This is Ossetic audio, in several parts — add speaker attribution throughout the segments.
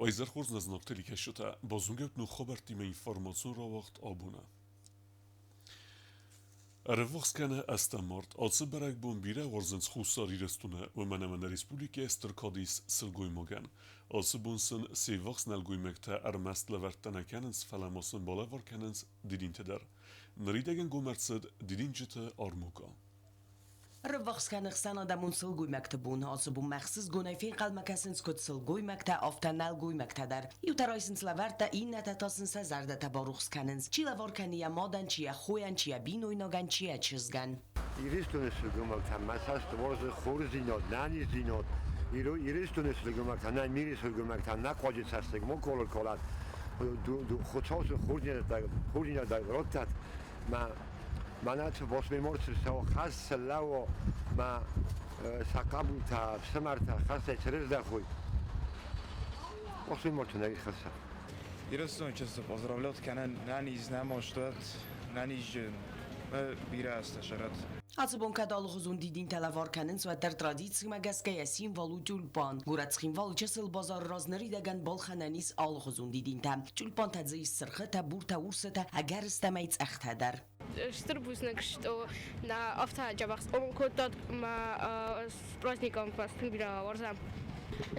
Speaker 1: Уӕ хорз нӕ знаг телекӕсджытӕ, базонгӕут ног хабӕрттимӕ информацион рауагъд абоны. Ӕрӕввахс кӕны ӕстӕм март. Ацы бӕрӕгбон бирӕ уарзынц Хуссар Ирыстоны, уымӕн ӕмӕ нӕ республикӕйы стыр кад ис сылгоймагӕн. Ацы бон сын се ввахс нӕлгоймӕгтӕ ӕрмӕст лӕвӕрттӕ нӕ кӕнынц, фӕлӕ ма сын балӕвар кӕнынц дидинтӕ дӕр. Ныридӕгӕн гом ӕрцыд дидинджыты армукъа.
Speaker 2: Ӕрӕввахс кӕны ӕхсӕнадӕмон сылгоймӕгты бон. Ацы бонмӕ ӕхсызгонӕй фенхъӕлмӕ кӕсынц куыд сылгоймӕгтӕ, афтӕ нӕлгоймӕгтӕ дӕр. Иутӕ райсынц лӕвӕрттӕ, иннӕтӕ та сын сӕ зӕрдӕтӕ барухс кӕнынц. Чи лӕвар кӕны йӕ мадӕн, чи йӕ хойӕн, чи йӕ бинойнагӕн, чи йӕ чызгӕн.
Speaker 3: Ирыстоны сылгоймӕгтӕ мӕ цӕст уарзы хорздзинад, нӕниздзинад. Ирыстоны сылгоймӕгтӕ, нӕ миры сылгоймӕгтӕ, нӕ хъуаджы цӕссыг ма калӕд. Хуыцау сын хорздзинад раттӕд. Мӕ мӕнӕ цы восьмиморцы цӕуы хӕс сӕллӕуо мӕ сӕ хъӕбултӕ, ӕфсымӕртӕ хӕстӕй цы рыздӕхой. Восьмиморцы нӕ хӕсса.
Speaker 4: Ирыстоны чызджы поздравлять кӕнӕн нӕниз нӕма стуӕт, нӕнизджын бирӕ азтӕ сӕрӕд.
Speaker 2: Ацы бон кӕд алыхуызон дидинтӕ лӕвар кӕнынц, уӕддӕр традицимӕ гӕсгӕ йӕ символ у тюльпан. Горӕт Цхинвалы чысыл базары раз ныридӕгӕн балхӕнӕн ис алыхуызон дидинтӕ. Тюльпантӕ дзы ис сырхытӕ, буртӕ, урсытӕ, ӕгӕрыстӕмӕй цъӕхтӕ дӕр.
Speaker 5: Стыр бузныг, что нӕ афтӕ дзӕбӕх схъомыл кодтат ӕмӕ с праздником вас тынг бирӕ уарзӕм.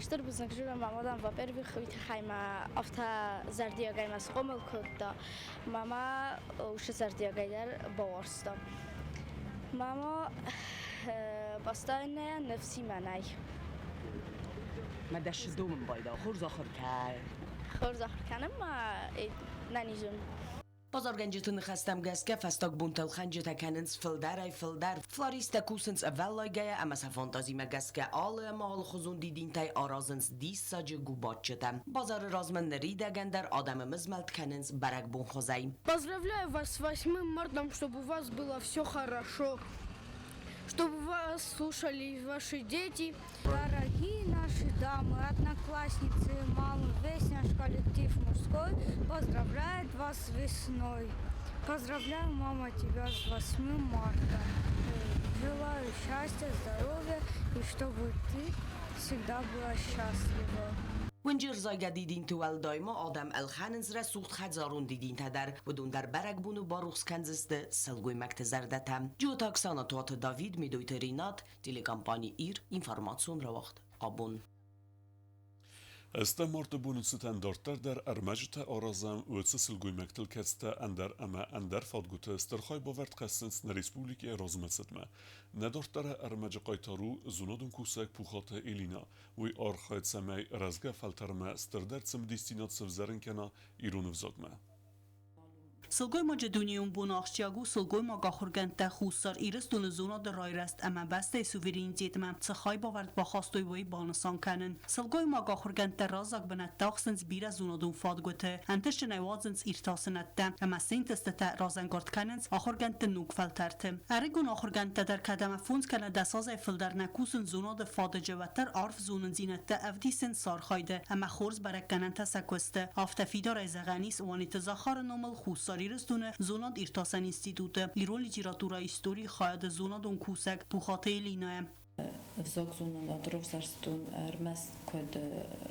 Speaker 6: Стыр бузныг зӕгъӕм мамӕ, во-первых, уый тыххӕй мӕ афтӕ зӕрдиагӕй мӕ схъомыл кодта. Мама уыцы зӕрдиагӕй дӕр бауарзта. Мама постоянно ныфсимӕ нӕй.
Speaker 2: Мӕ дӕсы домын байда, хорз ахуыр кӕ.
Speaker 6: Хорз ахуыр кӕнын ма нӕнизын.
Speaker 2: Базаргӕнджыты ныхӕстӕм гӕсгӕ фӕстаг бонты ӕлхӕнджытӕ кӕнынц фылдӕрӕй-фылдӕр. Флористтӕ кусынц ӕвӕллайгӕйӕ ӕмӕ сӕ фантазимӕ гӕсгӕ алы ӕмӕ алыхуызон дидинтӕй аразынц диссаджы губаччытӕ. Базары размӕ ныридӕгӕн дӕр адӕмы мызмӕлд кӕнынц бӕрӕгбонхуызӕй.
Speaker 5: Поздравляю вас с 8 марта, чтобы у вас было все хорошо, чтобы вас слушали ваши дети.
Speaker 7: Дорогие наши дамы, одноклассницы, мамы, весь наш коллектив мужской поздравляет вас с весной. Поздравляю, мама, тебя с 8 марта. Желаю счастья, здоровья и чтобы ты всегда была счастлива.
Speaker 2: Уынджы рзайгӕ дидинты уӕлдай ма адӕм ӕлхӕнынц рӕсугъд хӕдзарон дидинтӕ дӕр. Уыдон дӕр бӕрӕгбоны барухс кӕндзысты сылгоймӕгты зӕрдӕтӕ. Джиоты Оксана, Туаты Давид, Медойты Ринат, телекомпани «Ир», информацион рауагъд «Абон».
Speaker 1: Ӕстӕм марты боны цытӕн дарддӕр дӕр ӕрмӕджытӕ аразӕм уыцы сылгоймӕгтыл, кӕцытӕ ӕндӕр ӕмӕ ӕндӕр фадгуыты стыр хайбавӕрд хӕссынц нӕ республикӕйы размӕцыдмӕ. Нӕ дарддӕры ӕрмӕджы хъайтар у зонадон кусӕг Пухаты Элина. Уый архайы, цӕмӕй рӕзгӕ фӕлтӕрмӕ стырдӕр цымыдисдзинад сывзӕрын кӕна ирон ӕвзагмӕ.
Speaker 8: Сылгоймаджы дунейон бон ахсджиаг у сылгоймаг ахуыргӕндтӕ Хуссар Ирыстоны зонады райрӕзт ӕмӕ бӕстӕйы суверенитетмӕ цы хайбавӕрд бахастой, уый банысан кӕнын. Сылгоймаг ахуыргӕндтӕ раззаг бынӕттӕ ахсынц бирӕ зонадон фадгуыты, ӕнтыстджынӕй уадзынц иртасынӕдтӕ ӕмӕ синтезтытӕ разӕнгард кӕнынц ахуыргӕндты ног фӕлтӕрты. Ӕрыгон ахуыргӕндтӕ дӕр кӕд ӕмӕ фондз кӕнӕ 10 азӕй фылдӕр нӕ кусынц зонады фадыджы, уӕддӕр арф зонындзинӕдтӕ ӕвдисынц сӕ архайды ӕмӕ хорз бӕрӕггӕнӕнтӕ сӕ куысты. Афтӕ фидарӕй зӕгъӕн ис Уаниты Захары номыл Хуссар Ирыстоны зонад-иртасӕн институты ирон литературӕйы историйы хайады зонадон кусӕг Пухаты Элинӕ.
Speaker 9: Взагзонынад равзӕрстон ӕрмӕст куыд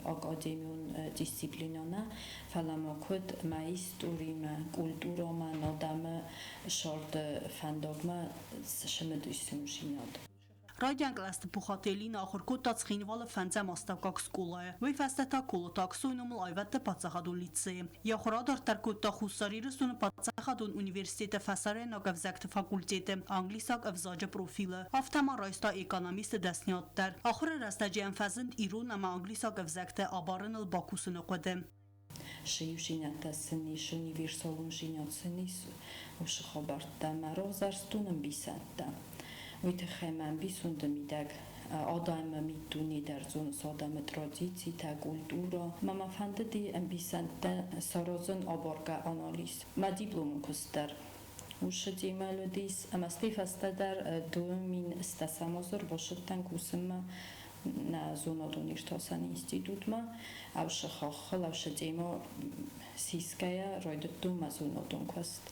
Speaker 9: академион дисциплинӕ нӕ, фӕлӕ ма куыд мӕ историмӕ, культурӕмӕ, адӕмы сӕрды фӕндагмӕ цымыдисдзинад.
Speaker 8: Райдиан кълӕсты Пухаты Элина ахуыр кодта Цхинвалы фӕндзӕм астӕуккаг скъолайы. Уый фӕстӕ та Колыты Аксойы номыл аивӕдты паддзахадон лицейы. Йӕ ахуыр адарддӕр кодта Хуссар Ирыстоны паддзахадон университеты фӕсарӕйнаг ӕвзӕгты факультеты англисаг ӕвзаджы профилы. Афтӕ ма райста экономисты дӕсниад дӕр. Ахуыры рӕстӕджы йӕм фӕзынд ирон ӕмӕ англисаг ӕвзӕгтӕ абарыныл бакусыны хъуыды.
Speaker 9: Сиудзинӕдтӕ сын ис, универсалондзинад сын ис уыцы хабӕрттӕ ӕмӕ равзӕрстон ӕмбисӕндтӕ. Уый тыххӕй мӕ ӕмбисонды мидӕг адӕмы миддуне дӕр зонынц адӕмы традицитӕ, культурӕ. Мӕ мӕ фӕндыди ӕмбисӕндтӕ саразын абаргӕ анализ. Мӕ дипломон куыст дӕр уыцы темӕйыл уыдис ӕмӕ стӕй фӕстӕдӕр 2010 азы ӕрбацыдтӕн кусынмӕ нӕ зонадон иртасӕн институтмӕ. Ӕвсы хаххыл, ӕвсы темӕ сисгӕйӕ райдыдтон мӕ зонадон куыст.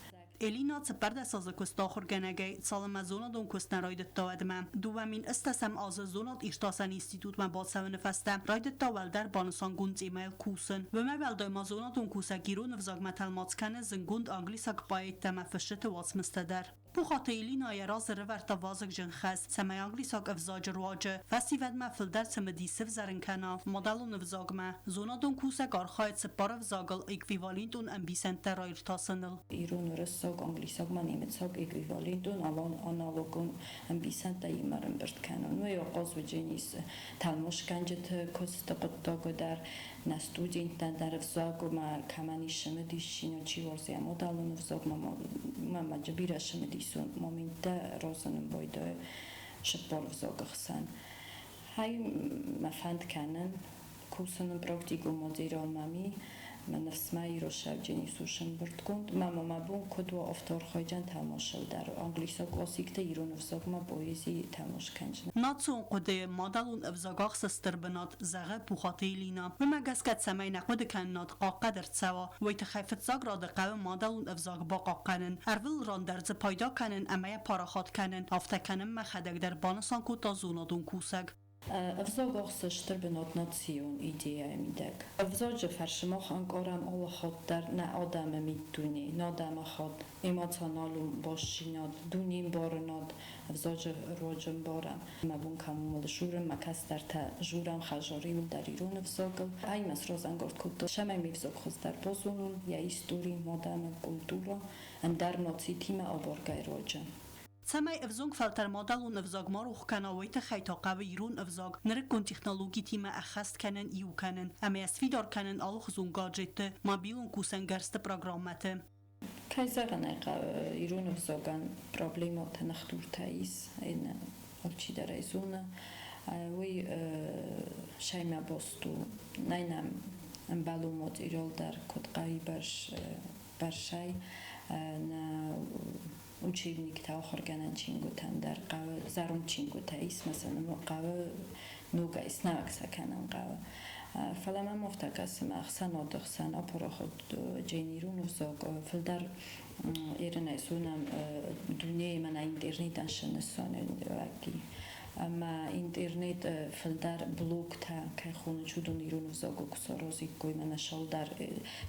Speaker 8: Элина 14 азы куыста ахуыргӕнӕгӕй, цалынмӕ зонадон куыст нӕ райдыдта, уӕдмӕ. 2008 азы зонад-иртасӕн институтмӕ бацӕуыны фӕстӕ райдыдта уӕлдӕр банысангонд темӕйыл кусын. Уымӕй уӕлдай ма зонадон кусӕг ирон ӕвзагмӕ тӕлмац кӕны зындгонд англисаг поэттӕ ӕмӕ фысджыты уацмыстӕ дӕр. Пухаты Элина йӕ разы рывӕрдта вазыгджын хӕс, цӕмӕй англисаг ӕвзаджы руаджы фӕсивӕдмӕ фылдӕр цымыдис сывзӕрын кӕна мадӕлон ӕвзагмӕ. Зонадон кусӕг архайы цыппар ӕвзагыл эквивалентон ӕмбисӕндтӕ раиртасыныл.
Speaker 9: Ирон, уырыссаг, англисаг ма немыцаг эквивалентон аналогон ӕмбисӕндтӕ имӕ ӕрӕмбырд кӕнын. Уый ахъаз уыдзӕнис тӕлмацгӕнджыты куысты хъуыддагы дӕр, нӕ студенттӕн дӕр ӕвзагмӕ кӕмӕн ис цымыдисдзинад, чи уарзы йӕ мадӕлон ӕвзагмӕ, ма бирӕ цымыдисон моменттӕ разынын байдайы цыппар ӕвзагы хсӕн. Хай мӕ фӕнд кӕнын кусыны практикон материал мӕм и, мӕ ныфс ма иросӕвджын ис ӕмбырдгонд. Мӕ мӕ бон куыд уа, афтӕ архайдзӕн тӕлмацыл дӕр. Англисаг классикты ирон ӕвзагмӕ поэзи тӕлмац кӕнджын.
Speaker 8: Национ хъуыдыйы мадӕлон ӕвзаг ахсы стыр бынат, зӕгъы Пухаты Элина. Уымӕ гӕсгӕ цӕмӕй нӕ хъуыдыкӕнынад хъахъхъӕд ӕрцӕуа, уый тыххӕй фыццаг рады хъӕуы мадӕлон ӕвзаг бахъахъхъӕнын, ӕрвылран дӕр дзы пайда кӕнын ӕмӕ йӕ парахат кӕнын. Афтӕ кӕнын мӕхӕдӕг дӕр, банысан кодта зонадон кусӕг.
Speaker 9: Ӕвзаг ахсы стыр бынат национ идейӕйы мидӕг. Ӕвзаджы фӕрцы мах ӕнкъарӕм алы хатт дӕр нӕ адӕмы миддуне, нӕ адӕмы хатт, эмоционалон бастдзинад, дунембарынад ӕвзаджы руаджы ӕмбарӕм. Мӕ бон кӕм у дзурын, мӕ кӕстӕртӕ дзурӕм хӕдзары иуылдӕр ирон ӕвзагыл. Ай мӕ сразӕнгард кодта, цӕмӕй ме взаг хуыздӕр базонон, йӕ истори, адӕмы культурӕ, ӕндӕр нацитимӕ абаргӕйы руаджы.
Speaker 8: Цӕмӕй ӕвзонг фӕлтӕр мадӕлон ӕвзаг ма рох кӕна, уый тыххӕй та хъӕуы ирон ӕвзаг нырыккон технологитимӕ ӕххӕст кӕнын, иу кӕнын ӕмӕ йӕ сфидар кӕнын алыхуызон гаджетты, мобилон кусӕнгӕрзты программӕты.
Speaker 9: Кӕй зӕгъын ӕй хъӕуы, ирон ӕвзагӕн проблемӕтӕ, ныхдуртӕ ис, алчидӕр ӕй зоны. Уый сӕймӕ баст у. Нӕй нӕм ӕмбӕлон материал дӕр, куыд хъӕуы бӕрцӕй. Нӕ учебниктӕ, ахуыргӕнӕн чингуытӕн дӕр хъӕуы зӕронд чингуытӕ ис, мӕ хъӕуы ногӕй снӕуӕг сӕ кӕнын хъӕуы. Фӕлӕ мӕм афтӕ кӕсы, мӕ ӕхсӕнады хсӕн апарахат джейн ирон ӕвзаг фылдӕр ерынӕй зонӕм дунейы мӕнӕ интернетӕн сӕ нысанӕуӕги. Ӕмӕ интернет фылдӕр блогтӕ кӕй хонынц, уыдон ирон ӕвзагыл куы саразиккой, мӕнӕ сӕлдар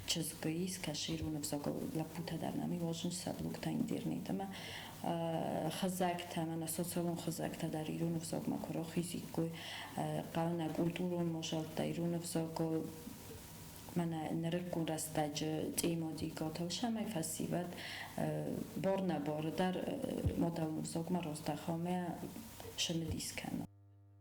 Speaker 9: чызг ис, кӕсы ирон ӕвзагыл, лӕппутӕ дӕр нӕм уарзынц сӕ блогтӕ интернет ӕмӕ хызӕгтӕ, мӕнӕ социалон хызӕгтӕ дӕр ирон ӕвзагмӕ куы рахизиккой, хъӕуы нӕ культурон мадзӕлттӕ ирон ӕвзагыл, мӕнӕ нырыккон рӕстӕджы тематикӕтыл, цӕмӕй фӕсивӕд бар-нӕбары дӕр мадӕлон ӕвзагмӕ раздӕха ӕмӕ цымыдис кӕна.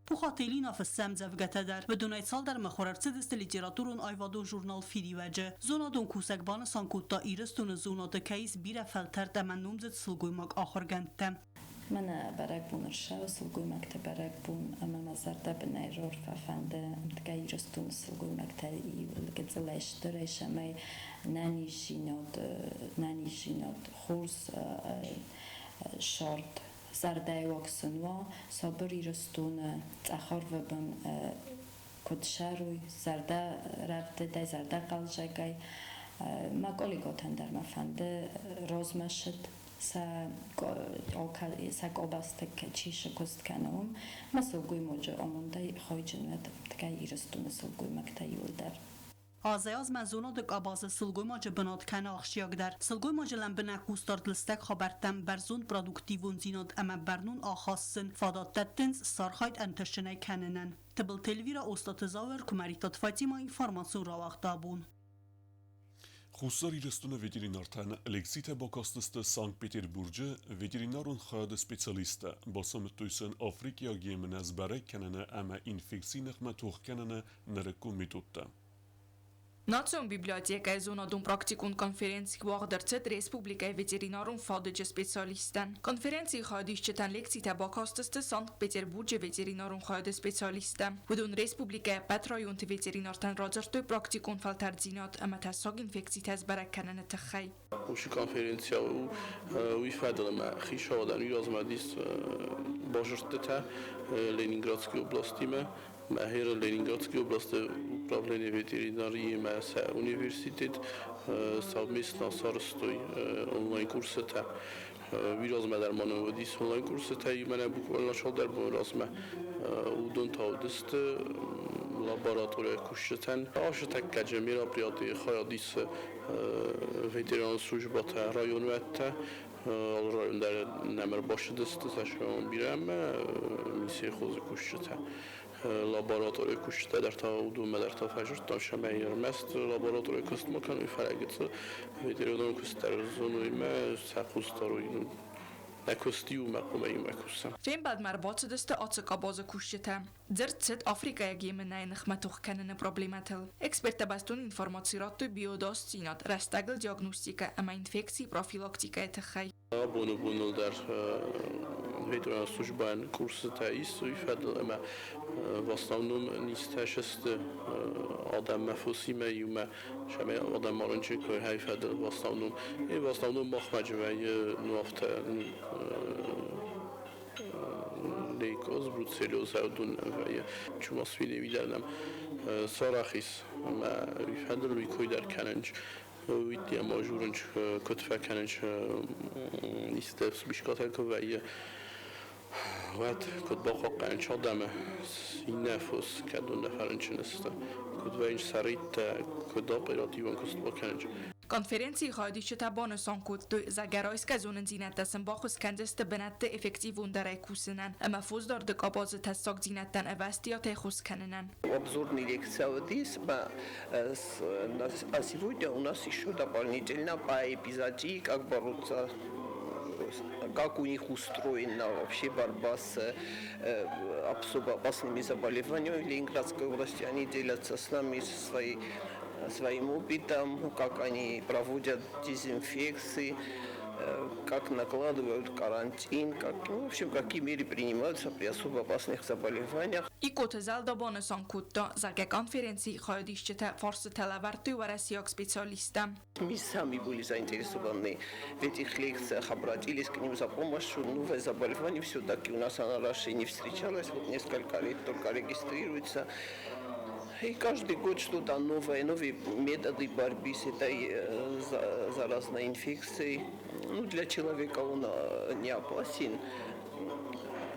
Speaker 8: Пухаты Элина фыссы ӕмдзӕвгӕтӕ дӕр. Уыдонӕй цалдӕр мыхуыр ӕрцыдысты литературон аивадон журнал «Фидиуӕджы». Зонадон кусӕг банысан кодта, Ирыстоны зонады кӕй ис бирӕ фӕлтӕрд ӕмӕ номдзыд сылгоймаг ахуыргӕндтӕ.
Speaker 9: Мӕнӕ бӕрӕгбон ӕрцӕуы, сылгоймӕгты бӕрӕгбон, ӕмӕ мӕ зӕрдӕбынӕй рарфӕ фӕнды ӕмткӕй Ирыстоны сылгоймӕгтӕй иуыл гыццылӕй стырӕй, цӕмӕй нӕниздзинад, хорз цард, зӕрдӕйы уаг сын уа, сабыр Ирыстоны цъӕх арвы бын куыд цӕрой, зӕрдӕ рӕвдыдӕй, зӕрдӕхъӕлдзӕгӕй. Мӕ коллегӕтӕн дӕр мӕ фӕнды размӕ цыд сӕ къабӕзты чи куыст кӕны, уым. Мӕ сылгоймаджы амондӕй хайджын уӕд ӕмткӕй Ирыстоны сылгоймӕгтӕ иуылдӕр.
Speaker 8: Азӕй-азмӕ зонады къабазы сылгоймаджы бынат кӕны ахсджиагдӕр. Сылгоймаджы лӕмбынӕг хъусдард лыстӕг хабӕрттӕм, бӕрзонд продуктивондзинад ӕмӕ бӕрнон ахаст сын фадат дӕттынц сархайд ӕнтыстджынӕй кӕнынӕн. Тыбылты Эльвира, Остъаты Зауыр, Куымӕридтаты Фатимӕ, информацион рауагъд «Абон».
Speaker 1: Хуссар Ирыстоны ветеринартӕн лекцитӕ бакастысты Санкт-Петербурджы ветеринарон хайады специалисттӕ. Бацамыдтой сын африкӕйаг емынӕ сбӕрӕг кӕныны ӕмӕ инфекцийы ныхмӕ тох кӕныны нырыккон методтӕ.
Speaker 10: Национ библиотекӕйы зонадон-практикон конференци уагъд ӕрцыд республикӕйы ветеринарон фадыджы специалисттӕн. Конференцийы хайадисджытӕн лекцитӕ бакастысты Санкт-Петербурджы ветеринарон хайады специалисттӕ. Уыдон республикӕйы ӕппӕт районты ветеринартӕн радзырдтой практикон фӕлтӕрддзинад ӕмӕ тӕссаг инфекцитӕ сбӕрӕг кӕныны тыххӕй.
Speaker 11: Уыцы конференцийӕ уый фӕдыл ӕмӕ хицауадӕн уый размӕ уыдис базырдтытӕ Ленинградскы областимӕ. Мӕ Ленинградской области управление ветеринарии ӕмӕ сӕ университет совместно сарӕзтой онлайн-курсытӕ. Уый размӕ дӕр ма нын уыдис онлайн-курсытӕ, мӕнӕ буквально цалдӕр боны размӕ уыдон та уыдысты лабораторийы кусджытӕн. Ацы тӕккӕ мероприятийы хайад исы ветеринарон службӕтӕ, районуӕттӕ, алы район дӕр нӕм ӕрбацыдысты цасфӕрон бирӕ ӕмӕ Минсельхозы кусджытӕ. Лабораторийы кусджытӕ дӕр та уыдонмӕ дӕр та фӕзырдтам, цӕмӕй ӕрмӕст лабораторийы куыст ма кӕной, фӕлӕ гыццыл ветеринарон куыст дӕр зоной ӕмӕ сӕ хъус дарой. Нӕ куыст иумӕ хъуамӕ иумӕ кусӕм.
Speaker 10: Фембӕлдмӕ ӕрбацыдысты ацы къабазы кусджытӕ. Дзырд цыд африкӕйаг емынӕйы ныхмӕ тох кӕныны проблемӕтыл. Эксперттӕ бӕстон информаци радтой биодостдзинад, рӕстӕгыл диагностикӕ ӕмӕ инфекцийы профилактикӕйы тыххӕй.
Speaker 11: Абоны боныл дӕр ветеринарон службӕйӕн курсытӕ ис уый фӕдыл ӕмӕ в основном низтӕ сысты адӕммӕ фосимӕ иумӕ, цӕмӕй адӕм ма рынчын кӕной хӕй фӕдыл в основном. И в основном махмӕ вӕййы ну афтӕ лейкоз, бруцеллез уыдон вӕййы. Чумасвили дӕр нӕм сарӕх ис ӕмӕ уый фӕдыл уый кой дӕр кӕнынц. Уый ӕмӕ журынч куыд фӕкӕнынц исты спискатӕ куы вӕййы, уӕд куыд бахъахъхъӕнынц адӕмы иннӕ фос, кӕд уын фӕрынчын сты, куыд вӕййынц сӕрыдтӕ, куыд оперативон куыст бакӕнынц.
Speaker 10: Конференцийы хайадисджытӕ банысан кодтой, зӕгъгӕ, райсгӕ зонындзинӕдтӕ сын баххуыс кӕндзысты бынӕтты эффективондӕрӕй кусынӕн ӕмӕ фосдарды къабазы тӕссагдзинӕдтӕн ӕвӕстиатӕй хос кӕнынӕн.
Speaker 12: Обзорный лекция уыдис, а сегодня у нас еще дополнительно по эпизоотии, как бороться, как у них устроена вообще борьба с особо опасными заболеваниями в Ленинградской области. Они делятся с нами своим опытом, как они проводят дезинфекции, как накладывают карантин, как, ну, в общем, какие меры принимаются при особо опасных заболеваниях.
Speaker 10: Икъоты Зӕлда банысан кодта, зӕгъгӕ, конференцийы хайадисджытӕ фарстытӕ лӕвӕрдтой уӕрӕсейаг специалисттӕм.
Speaker 12: Мы сами были заинтересованы в этих лекциях, обратились к ним за помощью. Новое заболевание все-таки у нас оно раньше не встречалось, вот несколько лет только регистрируется. И каждый год что-то новое, новые методы борьбы с этой заразной инфекцией. Ну, для человека он не опасен,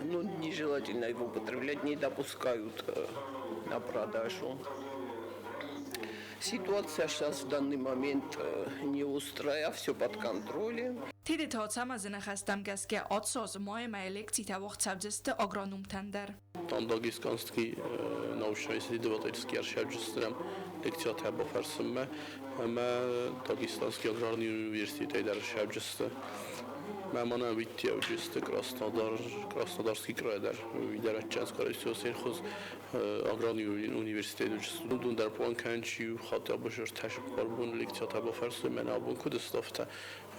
Speaker 12: но нежелательно его употреблять, не допускают на продажу. Ситуация сейчас в данный момент не острая, все под контролем.
Speaker 10: Тедеты Ацӕмӕзы ныхӕстӕм гӕсгӕ, ацы аз майы мӕйы лекцитӕ уагъд цӕудзысты агрономтӕн дӕр.
Speaker 11: Там Дагестанский научно-исследовательский ӕрсӕвджыстӕм лекциятӕ бафӕрсынмӕ ӕмӕ Дагестанский аграрный университетӕй дӕр ӕрсӕвджысты. Мӕ мӕнӕ уиттиӕвджысты Краснодар, Краснодарский край дӕр, уый дӕр ӕдчӕн, скорее всего, сельхоз аграрный университет уыдон дӕр план кӕнынц иу хатт абон ӕртӕ боны лекциятӕ бафӕрсой, мӕнӕ абон куыд сты, афтӕ.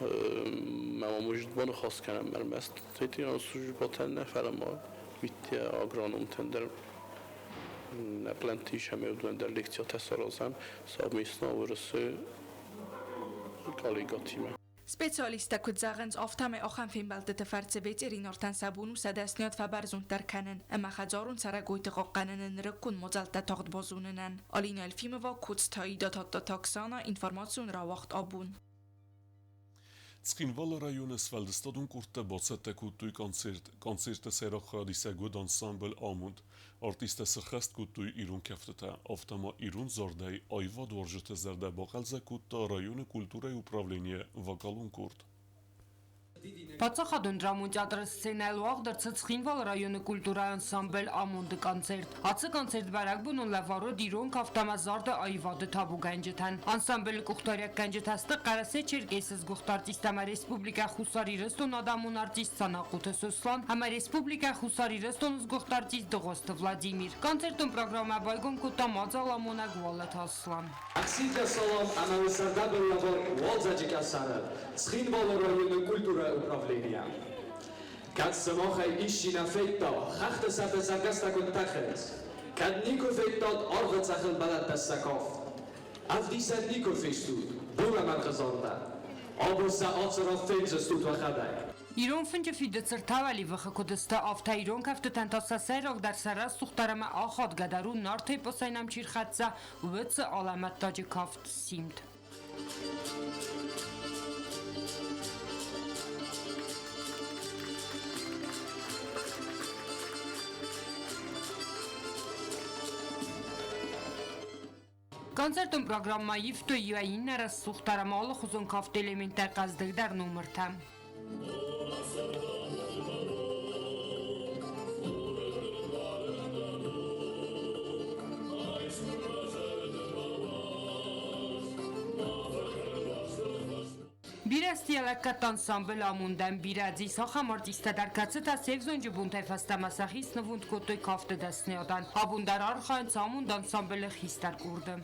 Speaker 11: Мӕ ма может баныхас кӕнӕм ӕрмӕст ветеринарон службӕтӕн нӕ, фӕлӕ ма уиттиа агрономтӕн дӕр нӕ плӕнтты ис ӕмӕ уыдонӕн дӕр лекциятӕ саразӕм совместно Уырысы коллегатимӕ.
Speaker 10: Специалисттӕ куыд зӕгъынц, афтӕмӕй ахӕм фембӕлдтыты фӕрцы ветеринартӕн сӕ бон у сӕ дӕсныйад фӕбӕрзонддӕр кӕнын ӕмӕ хӕдзарон цӕрӕгойты хъахъхъӕныны нырыккон мадзӕлттӕ тагъд базонынӕн. Алина Елфимова, Коцты Аида, Тадтаты Оксана, информацион рауагъд Абон.
Speaker 1: Цхинвалы районы сфӕлдыстадон къордтӕ бацӕттӕ кодтой концерт. Концерты сӕйраг хайадисӕг уыд ансамбль Амонд. Артисттӕ сыххӕст кодтой ирон кӕфтытӕ, афтӕ ма ирон зардӕй аивадуарзджыты зӕрдӕ бахъӕлдзӕг кодта районы культурӕйы управленийы вокалон къорд.
Speaker 13: Паддзахадон драмон театры сценӕйыл уагъд ӕрцыд Цхинвалы районы культурӕйы ансамбль Амонд-ы концерт. Ацы концерт бӕрӕгбонон лӕвар уыд ирон кафт ӕмӕ зарды аивады табугӕнджытӕн. Ансамблы къухдариуӕггӕнджытӕ сты Хъӕрӕсе-Черкесы сгуыхт артист ӕмӕ Республикӕ Хуссар Ирыстоны адӕмон артист Санахъоты Сослан ӕмӕ Республикӕ Хуссар Ирыстоны сгуыхт артист Дыгъуызты Владимир. Концертон программӕ байгом кодта мадзаламонӕг Уаллаты Аслан.
Speaker 14: Ӕхсидгӕ салам ӕмӕ зӕрдӕбын лӕвар уалдзӕджы къӕсӕры Цхинвалы районы культурӕйы управленийӕ. Кӕд сымахӕй исчи нӕ федта, хӕхты сӕрты цӕргӕстӕ куыд тӕхынц, кӕд никуы федтат арвы цъӕхыл бӕлӕттӕ сӕ кафт, ӕвдисӕн никуы фестут булӕмӕргъы зардӕ, абон сӕ ацы ран фендзыстут уӕхӕдӕг.
Speaker 13: Ирон фынджы фидыцы ртӕ уӕливыхы куыд сты, афтӕ ирон кӕфтытӕн та сӕ сӕйрагдӕр, сӕ рӕсугъддӕр ӕмӕ ахадгӕдӕр у Нарты эпосӕй нӕм чи рхӕццӕ, уыцы алӕмӕттаджы кафт Симд. Концертон программӕ ивтой иуӕй иннӕ рӕсугъддӕр ӕмӕ алыхуызон кафты элементтӕй хъӕздыгдӕр номыртӕ. Бирӕ сты йӕ лӕггӕдты ансамблы амондӕн, бирӕ дзы ис ахӕм артисттӕ дӕр, кӕцытӕ се взонджы бонтӕй фӕстӕмӕ сӕхи снывонд кодтой кафты дӕсныйадӕн. Абон дӕр архайынц амонд ансамблы хистӕр къорды.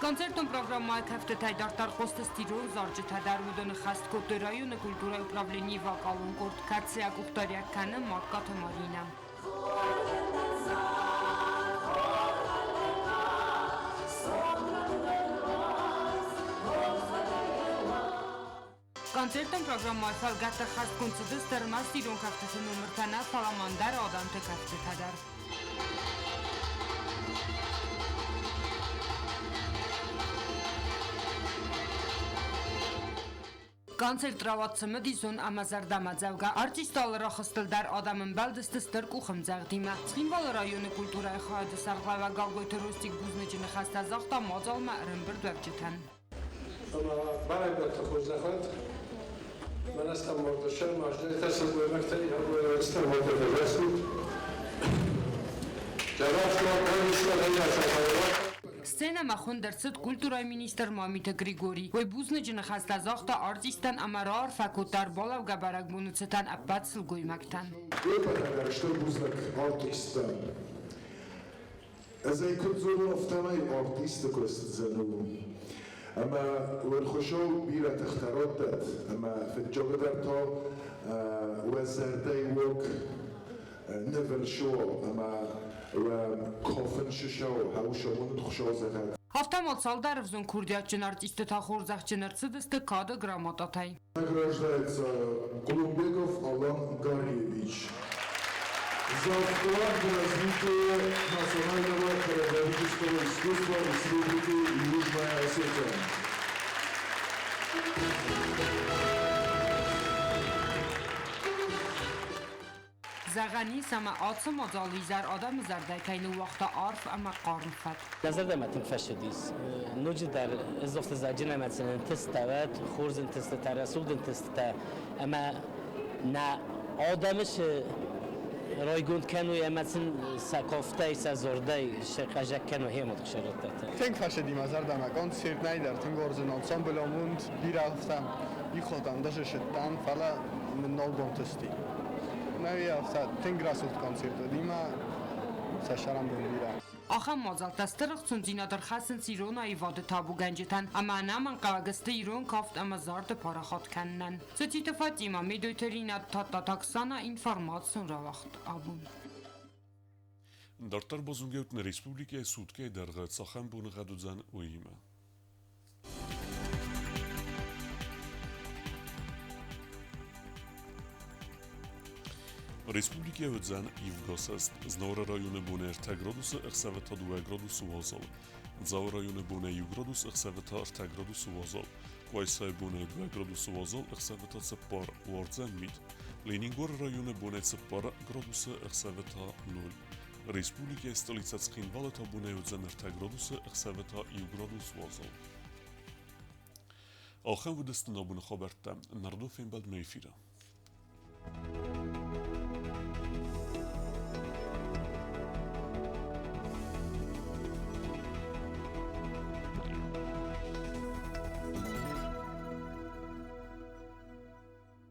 Speaker 13: Концертон программӕйы кӕфтытӕй дарддӕр хъуыстысты ирон зарджытӕ дӕр. Уыдоны хӕст кодтой районы культурӕйы управленийы вокалон къорд, кӕцыйӕ къухдариуӕг кӕны Магкаты Маринӕ. Концертон программӕйы фӕлгӕтты хӕстгонд цыдысты ӕрмӕст ирон кӕфтыты номыртӕ нӕ, фӕлӕ ма ӕндӕр адӕмты кӕфтытӕ дӕр. Концерт рауад цымыдисон ӕмӕ зӕрдӕмӕдзӕугӕ. Артисты алы рӕхыстыл дӕр адӕм ӕмбӕлдысты стыр къухӕмдзӕгъдимӕ. Цхинвалы районы культурӕйы хайады сӕргълӕууӕг Гаглойты Ростик бузныджы ныхӕстӕ загъта мадзалмӕ ӕрӕмбырдуӕвджытӕн.
Speaker 15: Ӕмӕ бӕрӕгбӕтты хорзӕхӕд мӕнӕ стӕм мардӕ сылгоймӕгтӕй стӕм мардӕ
Speaker 13: Сценӕмӕ хуынд ӕрцыд культурӕйы министр Мамиты Григорий. Уый бузныджы ныхӕстӕ загъта артисттӕн ӕмӕ раарфӕ кодта ӕрбалӕугӕ бӕрӕгбоны цытӕн ӕппӕт сылгоймӕгтӕн.
Speaker 16: Уеппӕтӕн стыр бузныг артисттӕн. Ӕз ӕй куыд дзурон, афтӕмӕй артисты куыст зын у. Ӕмӕ уӕрхуысау бирӕ тыхтӕ раттӕд, ӕмӕ фыццагдӕр та уӕ зӕрдӕйы уаг нывыл суа ӕмӕ уӕ кафын сысау, хӕуысауын хуысау зӕгъӕд.
Speaker 13: Афтӕ ма цалдӕр ӕвзонг курдиатджын артисты та хорзӕхджын ӕрцыдысты кады грамотатӕй.
Speaker 16: Награждается Кулумбегов Алан Гарьевич за вклад в развитие национального хореографического искусства Республики Южная Осетия.
Speaker 13: Зӕгъӕн ис, ӕмӕ ацы мадзал изӕр адӕмы зӕрдӕ кӕй ныууагъта арф ӕмӕ хъарм фӕд.
Speaker 17: Нӕ зӕрдӕмӕ тынг фӕцыдис. Ноджыдӕр ӕз афтӕ зӕгъын ӕмӕ сын ӕнтыстытӕ уӕд, хорз ӕнтыстытӕ, рӕсугъд ӕнтыстытӕ ӕмӕ нӕ адӕмы цы райгонд кӕной ӕмӕ сын сӕ кафтӕй, сӕ зардӕй сӕ хъазӕг кӕной хемот хсӕрӕттӕ.
Speaker 4: Тынг фӕцыди мӕ зӕрдӕмӕ концерт нӕй дӕр, тынг уарзын ансамбль амонд, бирӕ афтӕ ихотам, даже сыдтам, фӕлӕ мын нал бантысти. Нӕ афтӕ тынг рӕсугъд концерт уыди мӕ сӕ сӕрӕнбон бирӕ.
Speaker 13: Ахӕм мадзӕлттӕ стыр ӕхцондзинад ӕрхӕссынц ирон аивады табугӕнджытӕн ӕмӕ ӕнӕмӕнгхъӕуӕг сты ирон кафт ӕмӕ зарды парахат кӕнынӕн. Цоциты Фатима, Медойты Ринат, Тадтаты Оксана, информацион рауагъд абон.
Speaker 1: Дарддӕр базонгӕут нӕ республикӕйы суткӕйы дӕргъы цахӕм боныгъӕд уыдзӕн, уыимӕ. Республикӕйы уыдзӕн ивгӕсӕст. Знауыры районы бонӕй 3 градусы, ӕхсӕвы та 2 градусы уазал. Дзауы районы бонӕй 1 градус, ӕхсӕвы та 3 градусы уазал. Къуайсайы бонӕй 2 градусы уазал, ӕхсӕвы та 4, уардзӕн мит. Ленингоры районы бонӕй 4 градусы, ӕхсӕвы та 0. Республикӕйы столицӕ Цхинвалы та бонӕй уыдзӕн 3 градусы, ӕхсӕвы та 1 градус уазал. Ахӕм уыдысты нӕ абоны хабӕрттӕ. Нардо фембӕлдмӕ эфиры.